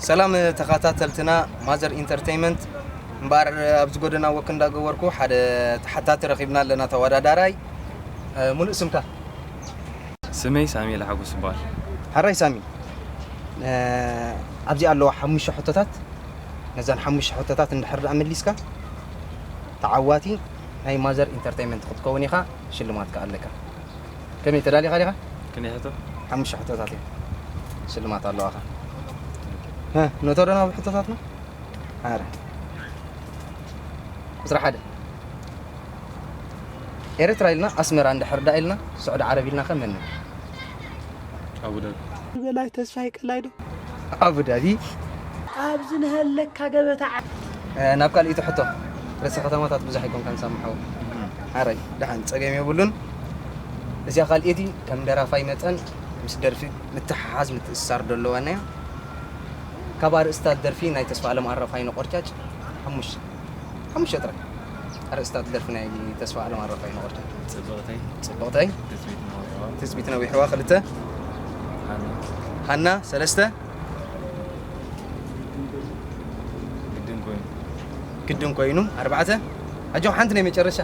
ሰላም ተኸታተልትና ማዘር ኢንተርቴይንመንት። እምበኣር ኣብዚ ጎደና ወክ እንዳገበርኩ ሓደ ተሓታቲ ረኺብና ኣለና፣ ተወዳዳራይ። እ፣ ሙሉእ ስምካ? ስመይ ሳሙኤል ሓጎስ ይበሃል። ሕራይ ሳሚ፣ እ፣ ኣብዚ ኣለዋ ሓሙሽተ ሕቶታት። ነዘን ሓሙሽተ ሕቶታት እንድሕር ደኣ መሊስካ፣ ተዓዋቲ ናይ ማዘር ኢንተርቴይንመንት ክትከውን ኢኻ፣ ሽልማት ከኣ ኣለካ። ከመይ፣ ተዳሊኻ ዲኻ? ክንደይ ሕቶ? ሓሙሽተ ሕቶታት እዮም። ሽልማት ኣለዋኻ። ሀ፣ ነቶ ዶ ናብ ሕቶታትና? ኣረ። ቁጽሪ ሓደ። ኤርትራ ኢልና ኣስመራ እንድሕር ደኣ ኢልና፣ ስዑዲ ዓረብ ኢልና ከ መን? ኣቡዳቢ። በላይ ተስፋይ ቀላይ ዶ? ኣቡዳቢ። ኣብዚ ንሃለካ ገበታ ዓ- እ፣ ናብ ካልኢቱ ሕቶ። ርእሰ ከተማታት ብዙሕ ኣይኮንካን ሳሚ ሓው። ሓራይ፣ ደሓን፣ ጸገም የብሉን። እዚኣ ካልኤቲ ከም ደራፋይ መጠን ምስ ደርፊ ምትሕሓዝ ምትእስሳር ዶ ኣለዋና እያ። ካብ ኣርእስታት ደርፊ ናይ ተስፋ ኣለም ኣረፋይነ ቆርጫጭ ሓሙሽተ፣ ሓሙሽተ ጥራይ ኣርእስታት ደርፊ ናይ ተስፋ ኣለም ኣረፋይነ ቆርጫጭ። ጽብቕተይ። ጽብቕተይ። ትጽቢት ነዊሕዋ። ትጽቢት ነዊሕዋ፣ ክልተ። ሃና። ሃና፣ ሰለስተ። ግድን ኮይኑ። ግድን ኮይኑ፣ ኣርባዕተ። ኣጆኻ፣ ሓንቲ ናይ መጨረሻ።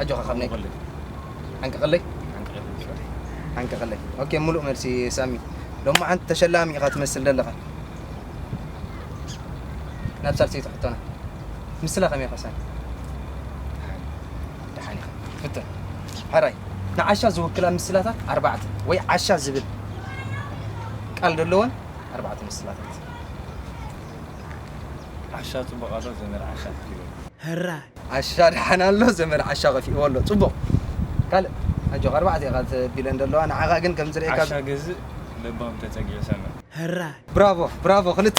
ኣጆኻ፣ ካብ ናይ ሓንቀቐለይ። ሓንቀቐለይ? ሓንቀቐለይ፣ ሶሪ። ሓንቀቐለይ። ኦኬ፣ ሙሉእ መልሲ ሳሚ። ሎማዓንቲ ተሸላሚ ኢኻ ትመስል ዘለኻ። ናብ ሳልሰይቲ ሕቶና። ምስላ ከመይ ኢኻ ሳሚ? ደሓን ኢኻ። ፍትን። ሕራይ። ንዓሻ ዝውክላ ምስላታት ኣርባዕተ ወይ ዓሻ ዝብል ቃል ዘለወን ኣርባዕተ ምስላታት። ዓሻ ጽቡቕ ኣሎ፣ ዘመድ ዓሻ ከፊሉ። ሕራይ። ዓሻ ደሓን ኣሎ፣ ዘመድ ዓሻ ከፊእዎ ኣሎ። ጽቡቕ። ካልእ፣ ኣጆኻ፣ ኣርባዕተ ኢኻ ተቢለን ዘለዋ። ንዓኻ ግን ከም ዝርእየካ ዓሻ ገዝእ፣ ለባም ተጸጊዑ ሰመን። ሕራይ። ብራቮ፣ ብራቮ። ክልተ፣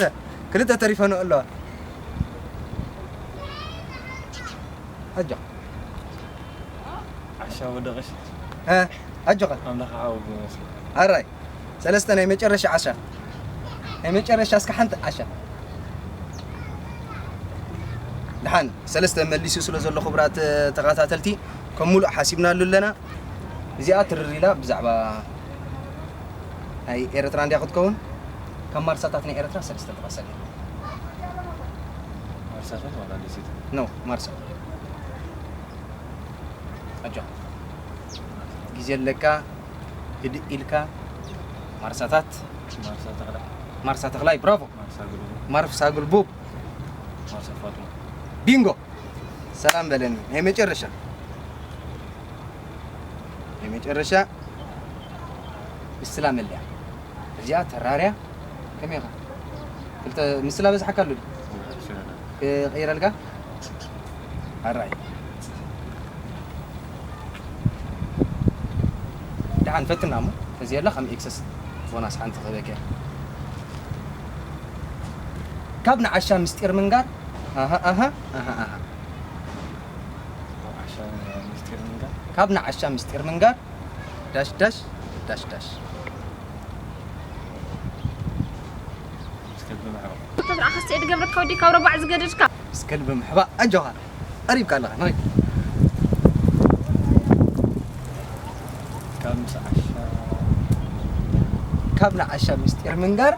ክልተ ተሪፈንኦ ኣለዋ። ኣጆኻ። ዓሻ ወደቐሽ። እ፣ ኣጆኻ። ኣምላኽ ሓወብ ይመስል። ኣራይ። ሰለስተ ናይ መጨረሻ ዓሻ። ናይ መጨረሻ እስከ ሓንቲ ዓሻ። ደሓን፣ ሰለስተ መሊሱ ስለ ዘሎ ክቡራት ተኸታተልቲ፣ ከም ሙሉእ ሓሲብናሉ ኣለና። እዚኣ ትርር ኢላ ብዛዕባ ናይ ኤርትራ እንድያ ክትከውን። ካብ ማርሳታት ናይ ኤርትራ ሰለስተ ጥቐሰልና። ማርሳታት ዋላ ደሴት? ኖ፣ ማርሳ። ኣጆኻ። ግዜ ኣለካ፣ ህድእ ኢልካ። ማርሳታት። ማርሳ ተኽላይ። ማርሳ ተኽላይ፣ ብራቮ። ማርሳ ግልቡ። ማርሳ ግልቡብ። ማርሳ ፋጡማ። ቢንጎ። ሰላም በለኒ። ናይ መጨረሻ። ናይ መጨረሻ። ምስላ መለያ። እዚኣ ተራርያ። ከመይ ኢኻ? ክልተ ምስላ በዝሓካ ኣሎ ድዩ? ክቕይረልካ? ኣራይ። ደሓን ፈትና እሞ፣ እዚ የላ ከም ኤክሰስ ቦናስ ሓንቲ ክህበካ እየ። ካብ ንዓሻ ምስጢር ምንጋር፣ ኣሃ፣ ኣሃ፣ ኣሃ፣ ኣሃ። ካብ ንዓሻ ምስጢር ምንጋር? ካብ ንዓሻ ምስጢር ምንጋር፣ ዳሽ፣ ዳሽ፣ ዳሽ፣ ዳሽ። ምስ ከልቢ ምሕባእ። ተትረኣኻስ እየ ድገብረካ ወዲ ካብ ረባዕ ዝገደድካ። ምስ ከልቢ ምሕባእ፣ ኣጆኻ። ቀሪብካ ኣለኻ፣ ንኸይድ። ካብ ምስ ዓሻ። ካብ ንዓሻ ምስጢር ምንጋር።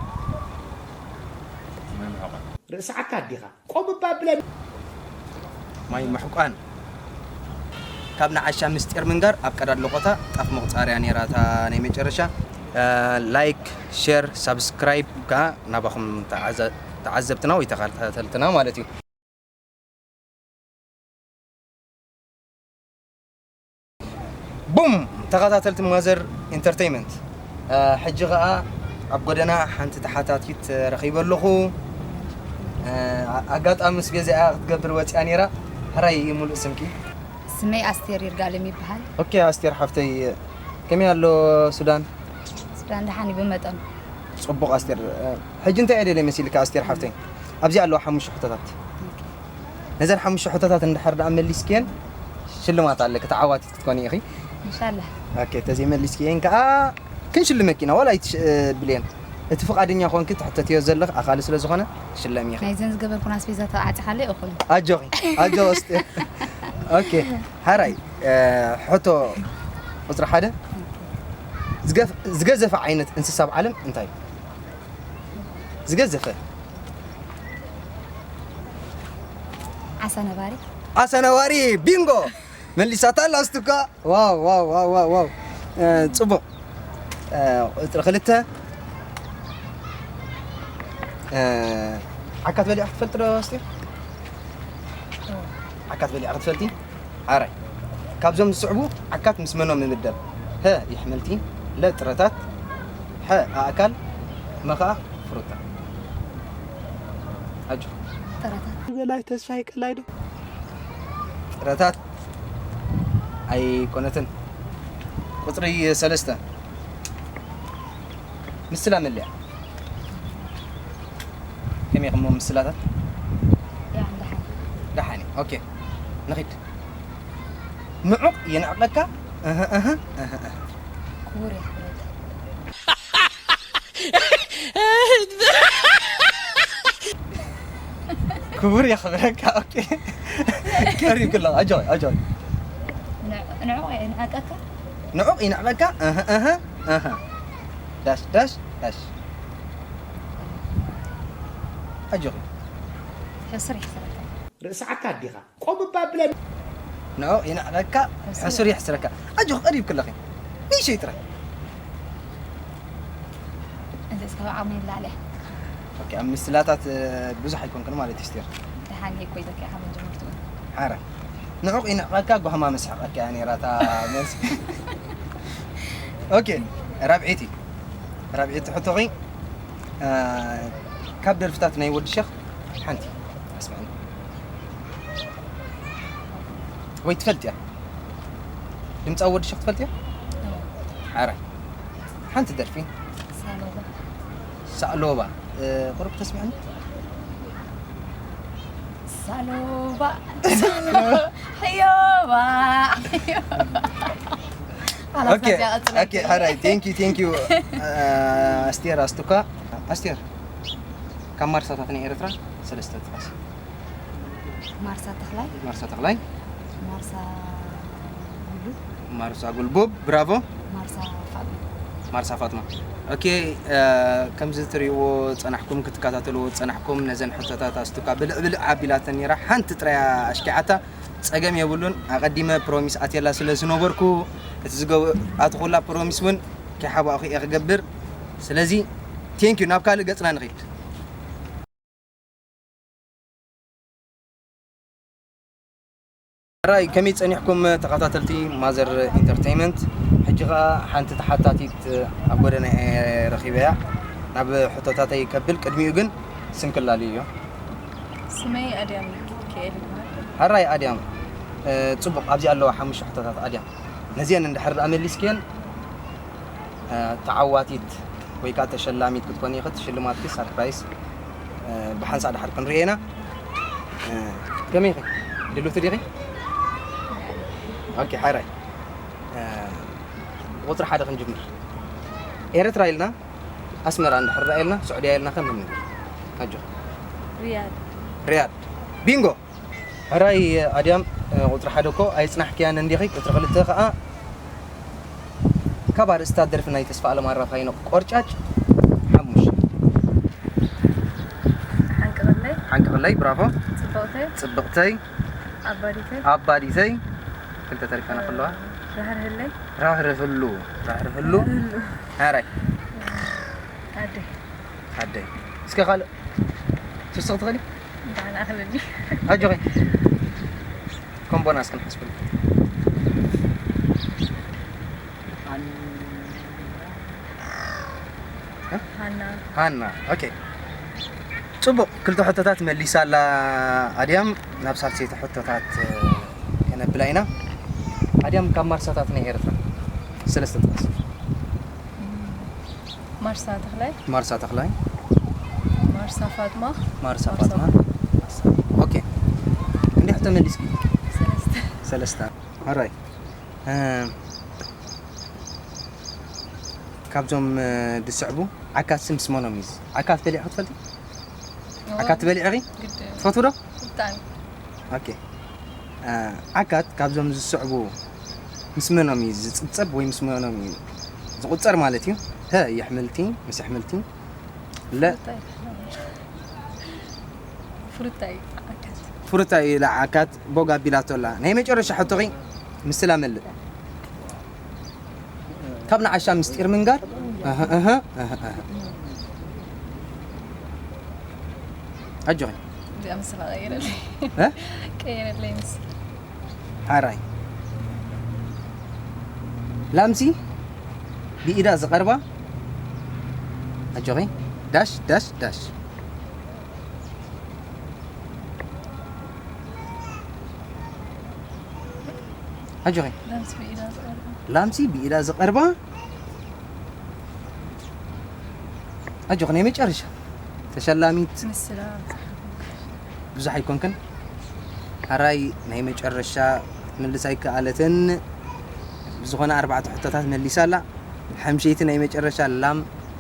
ማይ ምሕቋን። ርእሲ ዓካ ኣዲኻ። ቆም እባ ብለን። ማይ ምሕቋን። ካብ ንዓሻ ምስጢር ምንጋር ኣብ ቀዳድ ለቖታ ጣፍ ምቑጻር እያ ነይራ እታ ናይ መጨረሻ። እ፣ ላይክ፣ ሼር፣ ሳብስክራይብ ከኣ ናባኹም ተዓዘ-፣ ተዓዘብትና ወይ ተኸታተልትና ማለት እዩ። ቡም! ተኸታተልቲ ማዘር ኢንተርተይመንት፣ እ፣ ሕጂ ኸኣ ኣብ ጎደና ሓንቲ ተሓታቲት ረኺበ ኣለኹ። እ፣ ኣ-፣ ኣጋጣሚ ኣስቤዛኣ ክትገብር ወጺኣ ነይራ። ሕራይ ሙሉእ ስምኪ? ስመይ ኣስቴር ይርጋለም ይበሃል። ኦኬ፣ ኣስቴር ሓፍተይ፣ ከመይ ኣሎ ሱዳን? ሱዳን ደሓን እዩ ብመጠኑ። ጽቡቕ ኣስቴር። እ፣ ሕጂ እንታይ እየ ደልየ መሲልካ ኣስቴር ሓፍተይ? ኣብዚ ኣለዋ ሓሙሽተ ሕቶታት። ኦኬ። ነዘን ሓሙሽተ ሕቶታት እንድሕር ደኣ መሊስክየን ሽልማት ኣለኪ፣ ተዓዋቲት ክትኮኒ ኢኺ። ኢንሻላህ። ኦኬ፣ ተዘይመሊስክየን ከኣ ክንሽልመኪ ኢና፣ ዋላ ኣይትሽ-፣ እ፣ ብልየን። እቲ ፍቓደኛ ኮንኪ ትሕተትዮ ዘለኺ ኣኻሊ ስለ ዝኾነ ትሽለሚ ኢኺ። ናይዘን ዝገበርኩን ኣስቤዛ ተዓጺኻለይ እኹል። ኣጆኺ፣ ኣጆ ኣስቴር። ኦኬ፣ ሓራይ፣ እ፣ ሕቶ ቁጽሪ ሓደ። ኦኬ። ዝገፍ-፣ ዝገዘፈ ዓይነት እንስሳ ኣብ ዓለም እንታይ እዩ? ዝገዘፈ። ዓሳ ነባሪ። ዓሳ ነባሪ። ቢንጎ! መሊሳታ ኣላ ኣስቱካ። ዋው፣ ዋው፣ ዋው፣ ዋው፣ ዋው። እ፣ ጽቡቕ። እ፣ ቁጽሪ ክልተ። እ፣ ዓካት በሊዕኺ ትፈልጢ ዶ ኣስቴር? ዓካት በሊዕኺ ትፈልጢ? ሓራይ። ካብዞም ዝስዕቡ ዓካት ምስ መኖም ይምደብ? ሀ፣ የሕምልቲ፣ ለ፣ ጥረታት፣ ሐ፣ ኣእካል፣ መ ኸኣ ፍሩታ። ኣጆ። ጥረታት። በላይ ተስፋይ ቀላይ ዶ? ጥረታት ኣይኮነትን። ቁጽሪ ሰለስተ። ምስላ መለያ። ከመይ ኢኹም ምስላታት? ያ፣ ደሓን። ደሓን እዩ። ኦኬ። ንኺድ። ንዑቕ ይንዕቐካ። እህ፣ እህ፣ እህ፣ እህ። ክቡር የኽብረካ። ክቡር የኽብረካ። ኦኬ። ቀሪብክላ። ኣጆይ፣ ኣጆይ። ንዕ-፣ ንዑቕ ይንዕቐካ። ንዑቕ ይንዕቐካ። እህ፣ እህ፣ እህ። ዳሽ፣ ዳሽ፣ ዳሽ። ኣጆኺ። ሕሱር የኽብረካ። ርእስዓካ ኣዲኻ ቆም እባ ብለን። ንዑቕ ይንዕቐካ። ሕሱር የሕስረካ። ኣጆኺ፣ ቀሪብክለኺ። ንእሽተይ ጥራይ። እዚ እስከ ዓቕሚ ይላዕል እያ። ኦኬ፣ ኣብ ምስላታት፣ እ፣ ብዙሕ ኣይኮንክን ማለት እዩ፣ ስቴር። ደሓን እየ እኮ ኢለካ ኢኻ መጀመርትኡ። ሓራ። ንዑቕ ይንዕቐካ፣ ጓህማ መስሓቐካ እያ ነይራ እታ መልሲ። ኦኬ፣ ራብዐይቲ። ራብዐይቲ ሕቶኺ፣ እ፣ ካብ ደርፍታት ናይ ወዲ ሸኽ ሓንቲ ኣስምዕኒ። ወይ ትፈልጥያ? ድምፃዊ ወዲ ሸኽ ትፈልጥያ? ሓራ። ሓንቲ ደርፊ። ሳሎባ። ሳሎባ። እ፣ ቁሩብ ተስምዕኒ? ሳሎባ፣ ሳሎባ፣ ሕዮባ፣ ሕዮባ። خلاص፣ ኦኬ፣ በዚኣ ቀጽለኪ። ኦኬ፣ ሓራይ፣ ቴንክ ዩ፣ ቴንክ ዩ። እ፣ ኣስቴር ኣስቱካ። ኣስቴር፣ ካብ ማርሳታት ናይ ኤርትራ ሰለስተ ጥቐስ። ማርሳ ተኽላይ። ማርሳ ተኽላይ። ማርሳ ጉሉ። ማርሳ ጉልቡብ፣ ብራቮ። ማርሳ ፋጥማ። ማርሳ ፋጥማ። ኦኬ፣ እ፣ ከምዚ ትርእይዎ ጸናሕኩም፣ ክትከታተልዎ ጸናሕኩም፣ ነዘን ሕቶታት ኣስቱካ ብልዕ ብልዕ ኣቢላተን ነይራ። ሓንቲ ጥራይ ኣሽኪዓታ፣ ጸገም የብሉን። ኣቐዲመ ፕሮሚስ ኣትየላ ስለ ዝነበርኩ፣ እቲ ዝገብ-፣ ኣትኹላ ፕሮሚስ እውን ከይሓባእኹ እየ ክገብር። ስለዚ፣ ቴንክ ዩ። ናብ ካልእ ገጽና ንኺድ። ሕራይ፣ ከመይ ጸኒሕኩም ተኸታተልቲ ማዘር ኢንተርተይመንት? ሕጂ ኸኣ ሓንቲ ተሓታቲት ኣብ ጎደና እየ ረኺበያ። ናብ ሕቶታተይ ከብል፣ ቅድሚኡ ግን ስም ክላለዩ እዮ። ስመይ ኣድያም ሚካኤል ይበሃል። ሕራይ ኣድያም፣ እ፣ ጽቡቕ፣ ኣብዚ ኣለዋ ሓሙሽተ ሕቶታት ኣድያም። ነዚአን እንድሕር ደኣ መሊስክየን፣ እ፣ ተዓዋቲት ወይ ከኣ ተሸላሚት ክትኮኒ ኢኺ። እቲ ሽልማትኪ ሳርፕራይዝ፣ እ፣ ብሓንሳእ ድሓር ክንርኢ ኢና። እ፣ ከመይ ኢኺ? ድልውቲ ዲኺ? ኦኬ፣ ሓራይ። እ፣ ቁጽሪ ሓደ ክንጅምር። ኤርትራ ኢልና፣ ኣስመራ እንድሕር ደኣ ኢልና፣ ስዑድያ ኢልና ከመይ ንብል? ኣጆ። ሪያድ። ሪያድ። ቢንጎ! ሕራይ ኣድያም፣ እ፣ ቁጽሪ ሓደ እኮ ኣይጽናሕክያን እንዲኺ፣ ቁጽሪ ክልተ ከኣ ካብ ኣርእስታት ደርፊ ናይ ተስፋ ኣለም ኣራፋይነ ቆርጫጭ ሓሙሽ። ሓንቅቕለይ። ሓንቅቕለይ፣ ብራቮ። ጽብቕተይ። ጽብቕተይ። ኣባዲተይ። ኣባዲተይ። ክልተ ተሪፋና ከለዋ። ራህርህለይ። ራህርህሉ። ራህርህሉ። ሕራይ። ኣደይ። ኣደይ። እስከ ካልእ ትስቕ ትኽእሊ? እንኳን ኣኽለኒ። ኣጆኺ። ከም ቦናስ ክንሓስበሉ። ሃና። ሃና። ኦኬ። ጽቡቕ፣ ክልተ ሕቶታት መሊሳ ኣላ ኣድያም። ናብ ሳልሰይቲ ሕቶታት፣ እ፣ ከነብላ ኢና። ኣድያም፣ ካብ ማርሳታት ናይ ኤርትራ ሰለስተ ጥቐስ። ማርሳ ተኽላይ። ማርሳ ተኽላይ። ማርሳ ፋጥማ። ማርሳ ማርሳ ፋጥማ። ኦኬ። እንዴ ሕቶ መሊስኪ? ሰለስተ። ሰለስተ። ኣራይ። እ፣ ካብዞም፣ እ፣ ዝስዕቡ ዓካት ስም ስሞኖም እዩ። ዓካት በሊዕኺ ትፈልጢ? ዓካት ትበሊዒ ኢኺ? ግድ። ትፈትዊ ዶ? ብጣዕሚ። ኦኬ። እ፣ ዓካት ካብዞም ዝስዕቡ ምስ መኖም እዩ ዝጽብጸብ ወይ ምስ መኖም እዩ ዝቑጸር ማለት እዩ። ሀ የሕምልቲ፣ ምስ ኣሕምልቲ። ለ ፍሩታይ። ፍሩታይ ዓካት። ፍሩታይ ኢላ ዓካት ቦግ ኣቢላቶ ኣላ። ናይ መጨረሻ ሕቶኺ ምስላ መልእ። ካብ ንዓሻ ምስጢር ምንጋር? ኣህ፣ ኣህ፣ ኣህ፣ ኣህ። ኣጆኺ። እዚኣ ምስላ ቀይረለይ። እ? ቀይረለይ ምስ ሓራይ። ላምሲ ብኢዳ ዝቐርባ። ኣጆኺ። ዳሽ፣ ዳሽ፣ ዳሽ። ኣጆኺ። ላምሲ ብኢዳ ዝቐርባ። ላምሲ ብኢዳ ዝቐርባ። ኣጆኺ፣ ናይ መጨረሻ ተሸላሚት። ምስላ። ብዙሕ ኣይኮንክን። ሓራይ ናይ መጨረሻ ክትምልስ ኣይከኣለትን። ብዝኾነ ኣርባዕተ ሕቶታት መሊሳ ኣላ። ሓምሸይቲ ናይ መጨረሻ ላም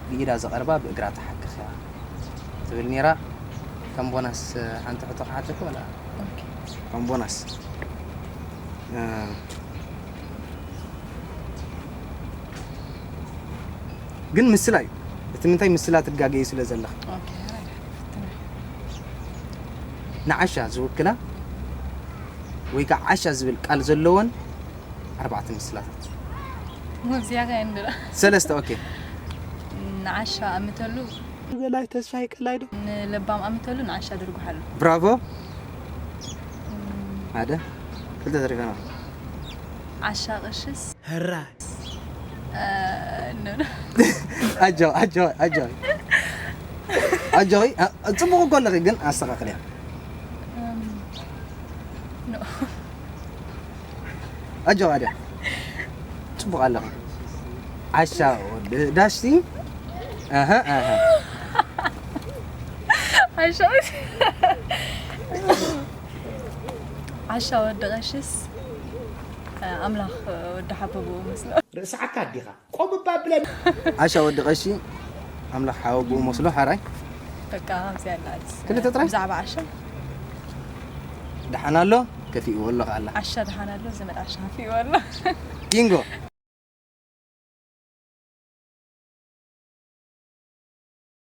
ብኢዳ ዝቐርባ ብእግራ ተሓክኽ እያ ትብል ነይራ። ከም ቦናስ ሓንቲ ሕቶ ክሓተኪ ወላ? ኦኬ። ከም ቦናስ። እ፣ ግን ምስላ እዩ። እቲ ምንታይ ምስላ ትጋገዩ ስለ ዘለኻ። ኦኬ። ንዓሻ ዝውክላ ወይ ከዓ ዓሻ ዝብል ቃል ዘለወን ኣርባዕተ ምስላታት። መብዚያ ከ እንድራ። ሰለስተ፣ ኦኬ። ንዓሻ ኣምተሉ። በላይ ተስፋ ይቀላይ ዶ? ንለባም ኣምተሉ ንዓሻ ድርጉሓሉ። ብራቮ። ሓደ፣ ክልተ ተሪፈና። ዓሻ ቅሽስ። ህራ። እ፣ ኖ፣ ኖ። ኣጆ፣ ኣጆ፣ ኣጆ። ኣጆ፣ እ፣ ጽቡቕ እኮ ኣለኺ፣ ግን ኣስተኻኽልያ። እም፣ ኖ። ኣጆ፣ ኣጆ። ጽቡቕ ኣለኺ። ዓሻ ወዲ ዳሽቲ። ኣሃ፣ ኣሃ። ዓሻ፣ ዓሻ ወዲ ቀሽስ፣ ኣምላኽ ወዲ ሓቦ ብኡ መስሎ። ርእስዓካ ኣዲኻ ቆም እባ ብለን። ዓሻ ወዲ ቀሺ ኣምላኽ ሓወ ብኡ መስሎ ሓራይ። በቃ ከምዚኣ ኣላ። ክልተ ጥራይ? ብዛዕባ ዓሻ። ደሓን ኣሎ፣ ከፊእዎ ኣሎ ከኣላ። ዓሻ ደሓን ኣሎ፣ ዘመድ ዓሻ ከፊእዎ ኣሎ። ቢንጎ።